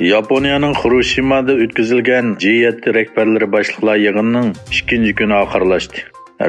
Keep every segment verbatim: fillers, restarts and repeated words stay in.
ياپونىيەنىڭ خىروشىمادا ئۆتكۈزۈلگەن جى يەتتە رەھبەرلىرى باشلىقلار يىغىنىنىڭ ئىككىنچى كۈنى ئاخىرلاشتى.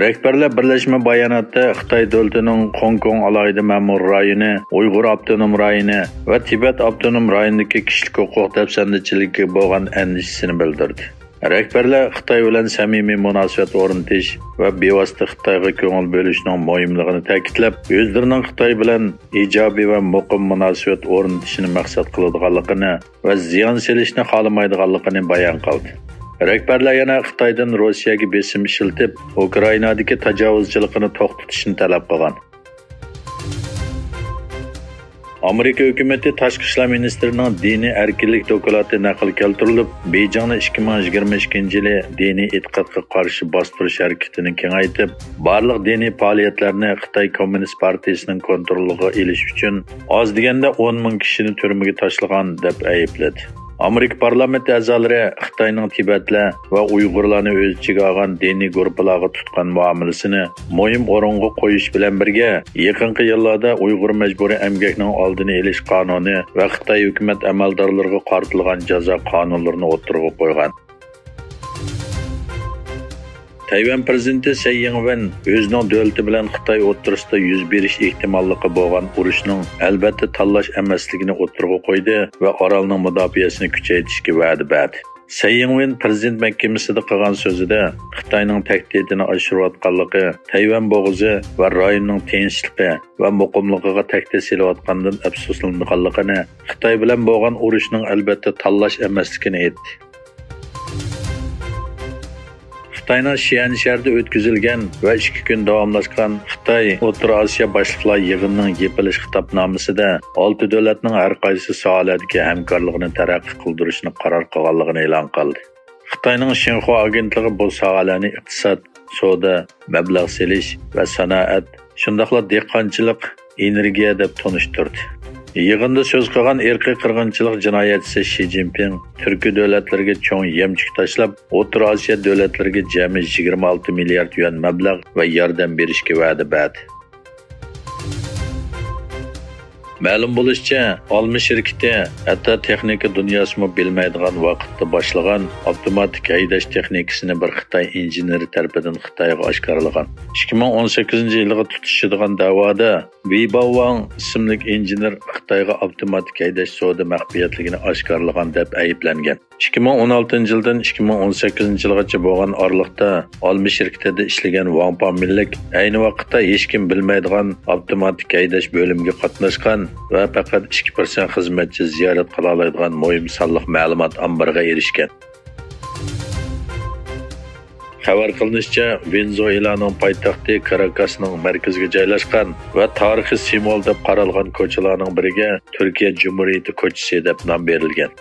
رەھبەرلەر بىرلەشمە باياناتتا خىتاي دۆلىتىنىڭ خوڭكوڭ ئالاھىدە مەمۇرىي رايونى، ئۇيغۇر ئاپتونوم رايونى ۋە تىبەت ئاپتونوم رايونىدىكى كىشىلىك ھوقۇق دەپسەندىچىلىكىگە بولغان ئەندىشىسىنى بىلدۈردى. رەھبەرلەر خىتاي بىلەن سەمىمىي مۇناسىۋەت ئورنىتىش ۋە بىۋاسىتە خىتايغا كۆڭۈل بۆلۈشنىڭ مۇھىملىقىنى تەكىتلەپ، ئۆزلىرىنىڭ خىتاي بىلەن ئىجابىي ۋە مۇقىم مۇناسىۋەت ئورنىتىشنى مەقسەت قىلىدىغانلىقىنى ۋە زىيان سېلىشنى خالىمايدىغانلىقىنى بايان قىلدى. رەھبەرلەر يەنە خىتايدىن روسىيەگە بېسىم ئىشلىتىپ، ئۇكرائىنادىكى تاجاۋۇزچىلىقىنى توختىتىشنى تەلەپ قىلغان. ئامېرىكا ھۆكۈمىتى تاشقى ئىشلار مىنىستىرىنىڭ دىنىي ئەركىنلىك دوكلاتى نەقىل كەلتۈرۈلۈپ، بېيجىڭنى ئىككى مىڭ يىگىرمە ئىككىنچى يىلى دىنىي ئېتىقادقا قارشى باستۇرۇش ھەرىكىتىنى كېڭەيتىپ، بارلىق دىنىي پائالىيەتلەرنى خىتاي كوممۇنىست پارتىيىسىنىڭ كونترولىغا ئېلىش ئۈچۈن ئاز دېگەندە ئون مىڭ كىشىنى تۈرمىگە تاشلىغان دەپ ئەيىبلىدى. ئامېرىكا پارلامېنت ئەزالىرى خىتاينىڭ تىبەتلەر ۋە ئۇيغۇرلارنى ئۆز ئىچىگە ئالغان دىنىي گۇرۇپپىلارغا تۇتقان مۇئامىلىسىنى مۇھىم ئورۇنغا قويۇش بىلەن بىرگە، يېقىنقى يىللاردا ئۇيغۇر مەجبۇرىي ئەمگەكنىڭ ئالدىنى ئېلىش قانۇنى ۋە خىتاي ھۆكۈمەت ئەمەلدارلىرىغا قارىتىلغان جازا قانۇنلىرىنى ئوتتۇرىغا قويغان. تەيۋەن پىرېزىدېنتى سەي يىڭۋېن ئۆزىنىڭ دۆلىتى بىلەن خىتاي ئوتتۇرىسىدا يۈز بېرىش ئېھتىماللىقى بولغان ئۇرۇشنىڭ ئەلۋەتتە تاللاش ئەمەسلىكىنى ئوتتۇرىغا قويدى ۋە ئارالنىڭ مۇداپىئەسىنى كۈچەيتىشكە ۋەدە بەردى. سەي يىڭۋېن پىرېزىدېنت مەھكىمىسىدە قىلغان سۆزىدە خىتاينىڭ تەھدىتىنى ئاشۇرۇۋاتقانلىقى، تەيۋەن بوغۇزى ۋە رايوننىڭ تىنچلىقى ۋە مۇقىملىقىغا تەھدىت سېلىۋاتقاندىن ئەپسۇسلىنىدىغانلىقىنى، خىتاي بىلەن بولغان ئۇرۇشنىڭ ئەلۋەتتە تاللاش ئەمەسلىكىنى ئېيتتى. خىتاينىڭ شيەن شەھىرىدە ئۆتكۈزۈلگەن ۋە ئىككى كۈن داۋاملاشقان خىتاي ئوتتۇرا ئاسىيا باشلىقلار يىغىنىنىڭ يېپىلىش خىتابنامىسىدە ئالتە دۆلەتنىڭ ھەر قايسى ساھەلەردىكى ھەمكارلىقىنى تەرەققىي قىلدۇرۇشنى قارار قىلغانلىقىنى ئېلان قىلدى. خىتاينىڭ شىنخۇا ئاگېنتلىقى بۇ ساھەلەرنى ئىقتىساد، سودا، مەبلەغ سېلىش ۋە سانائەت، شۇنداقلا دېھقانچىلىق، ئېنېرگىيە دەپ تونۇشتۇردى. يىغىندا سۆز قىلغان ئىرقىي قىرغىنچىلىق جىنايەتچىسى شى جىنپىڭ تۈركىي دۆلەتلەرگە چوڭ يەمچۈك تاشلاپ، ئوتتۇرا ئاسىيا دۆلەتلىرىگە جەمئىي يىگىرمە ئالتە مىليارد يۈەن مەبلەغ ۋە ياردەم بېرىشكە ۋەدە بەردى. مەلۇم بولۇشىچە، ئالما شىركىتى ھەتتا تېخنىكا دۇنياسىمۇ بىلمەيدىغان ۋاقىتتا باشلىغان ئاپتوماتىك ھەيدەش تېخنىكىسىنى بىر خىتاي ئىنژېنېرى تەرىپىدىن خىتايغا ئاشكارىلىغان. ئىككى مىڭ ئون سەككىزىنچى يىلغا تۇتىشىدىغان دەۋادا ۋېي باۋۋاڭ ئىسىملىك ئىنژېنېر خىتايغا ئاپتوماتىك ھەيدەش سودا مەخپىيەتلىكىنى ئاشكارىلىغان دەپ ئەيىبلەنگەن. ئىككى مىڭ ئون ئالتىنچى يىلدىن ئىككى مىڭ ئون سەككىزىنچى يىلغىچە بولغان ئارىلىقتا ئالما شىركىتىدە ئىشلىگەن ۋاڭ پاڭ مىنلىك ئەينى ۋاقىتتا ھېچكىم بىلمەيدىغان ئاپتوماتىك ھەيدەش بۆلۈمىگە قاتناشقان ۋە پەقەت ئىككى پىرسەنت خىزمەتچى زىيارەت قىلالايدىغان مۇھىم سانلىق مەلۇمات ئامبىرىغا ئېرىشكەن. خەۋەر قىلىنىشىچە، ۋېنېزۇېلانىڭ پايتەختى كاراكاسنىڭ مەركىزىگە جايلاشقان ۋە تارىخىي سىمۋول دەپ قارالغان كوچىلارنىڭ بىرىگە تۈركىيە جۇمھۇرىيىتى كوچىسى دەپ نام بېرىلگەن.